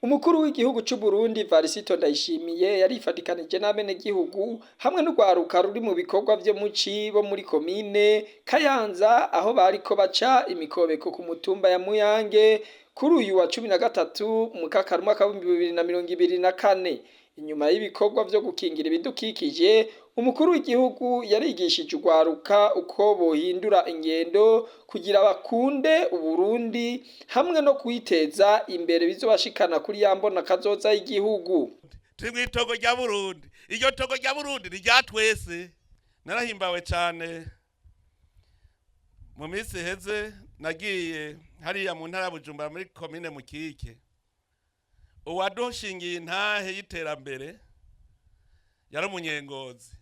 Umukuru w'igihugu c'u Burundi Varisito Ndayishimiye yarifadikanije n'abenegihugu hamwe n'urwaruka ruri mu bikorwa vyo muci bo muri komine Kayanza, aho bariko baca imikobeko ku mutumba ya Muyange kuri uyu wa 13 Mukakaro umwaka w'2024. Inyuma y'ibikorwa vyo gukingira ibidukikije, umukuru w'igihugu yarigishije urwaruka uko bohindura ingendo kugira bakunde Uburundi hamwe no kwiteza imbere bizobashikana kuri ya mbona kazoza y'igihugu. Turi mw'itongo rya Burundi. Iryo tongo rya Burundi ni rya twese. Narahimbawe cyane mu minsi iheze, nagiye hariya mu ntara ya Bujumbura, muri komine Mukike. Uwadushingiye intahe y'iterambere yari umunyengozi,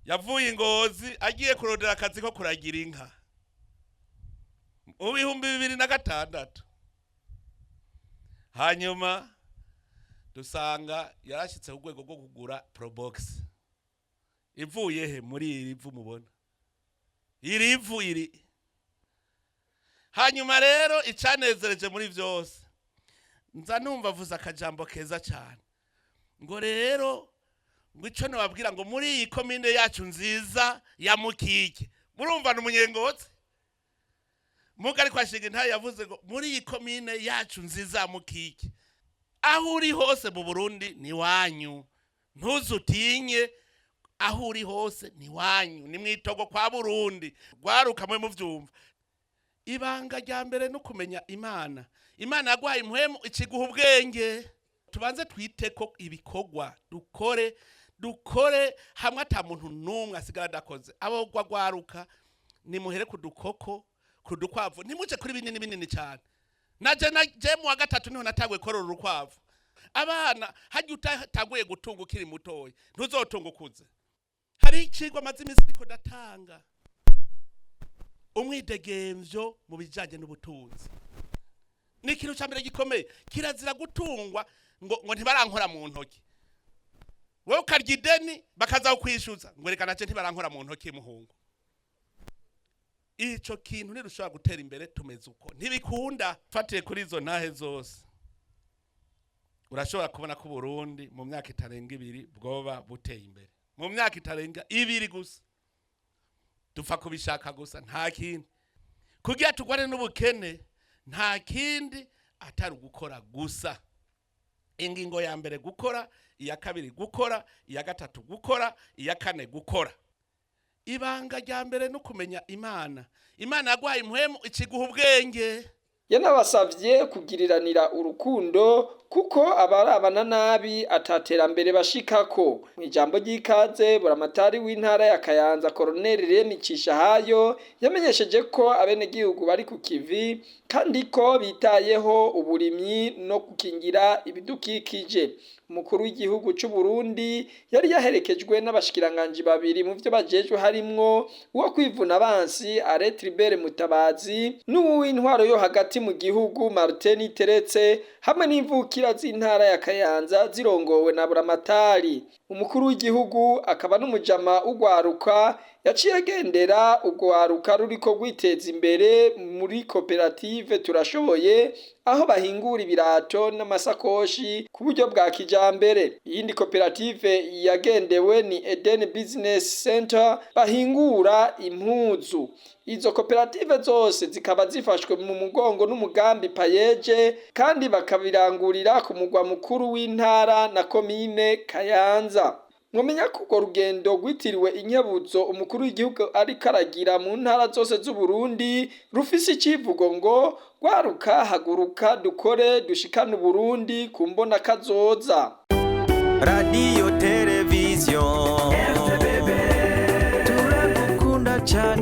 yavuye ingozi agiye kurondera akazi ko kuragira inka mu 2006. Hanyuma dusanga yarashyitse ku rwego rwo kugura Probox. Ivuye he? Muri iri vu mubona, iri vu iri. Hanyuma rero, icanezereje muri byose, nza numva avuze akajambo keza cyane, ngo rero ngo ico nababwira, ngo muri iyi komine yacu nziza ya Mukike. Murumva ni umunyengozi muga, ariko ashinga intahe. Yavuze ngo muri iyi komine yacu nziza ya Mukike, aho uri hose mu Burundi ni wanyu, ntuzutinye, aho uri hose ni wanyu, ni mwitogo kwa Burundi. Rwaruka mwe muvyumva, ibanga rya mbere no kumenya Imana. Imana yaguhaye impwemu, ikiguha ubwenge. Tubanze twite ko ibikorwa dukore, dukore hamwe ata muntu n'umwe asigara adakoze. Abo rwaruka, nimuhere ku dukoko, ku dukwavu, ntimuce kuri binini binini cyane. Naje naje mu wa gatatu niho natanguye korora urukwavu. Abana hajya utatanguye gutunga ukiri mutoya, ntuzotunga ukuze. Hari icigwa amaze iminsi ndiko ndatanga, umwidegemvyo mu bijanye n'ubutunzi ni ikintu ca mbere gikomeye. Kirazira gutungwa ngo ntibarankora mu ntoki. Wowe ukarya ideni, bakaza kukwishyuza ngo reka naje ntibarankora mu ntoki. Muhungu, ico kintu ntirushobora gutera imbere tumeze uko, ntibikunda. Fatiye kuri izo ntahe zose, urashobora kubona ko Burundi mu myaka itarenga 2 bwoba buteye imbere, mu myaka itarenga 2 gusa. Dupfa kubishaka gusa, nta kindi. Kugira tugwane n'ubukene, nta kindi atari ugukora gusa. Ingingo ya mbere gukora, iya kabiri gukora, iya gatatu gukora, iya kane gukora. Ibanga rya mbere no kumenya Imana. Imana yaguhaye impwemu, ikiguha ubwenge. Yanabasavye kugiriranira urukundo, kuko abarabana nabi ataterambere bashikako. Mu ijambo ry'ikaze, buramatari w'intara ya Kayanza, Colonel Remy Cishahayo, yamenyesheje ko abenegihugu bari ku kivi kandi ko bitayeho uburimyi no gukingira ibidukikije. Umukuru w'igihugu c'u Burundi yari yaherekejwe n'abashikiranganji babiri mu vyo bajejwe, harimwo uwo kwivuna abansi Alain Tribert Mutabazi n'uw'intwaro yo hagati mu gihugu Martin Teretse, hamwe n'imvukira z'intara ya Kayanza zirongowe na buramatari. Umukuru w'igihugu akaba n'umujama w'urwaruka yaciye agendera urwaruka ruriko rwiteza imbere muri koperative Turashoboye, aho bahingura ibirato n'amasakoshi ku buryo bwa kijambere. Iyindi koperative yagendewe ni Eden Business Center, bahingura impuzu. Izo koperative zose zikaba zifashwe mu mugongo n'umugambi PAEEJ, kandi bakabirangurira ku mugwa mukuru w'intara na komine Kayanza. Mwomenya ko urwo rugendo rwitiriwe inkebuzo umukuru w'igihugu ariko aragira mu ntara zose z'Uburundi rufise icivugo ngo "Rwaruka, haguruka dukore, dushikane Uburundi ku mbona kazoza". Radiyo, televiziyo, turagukunda cyane.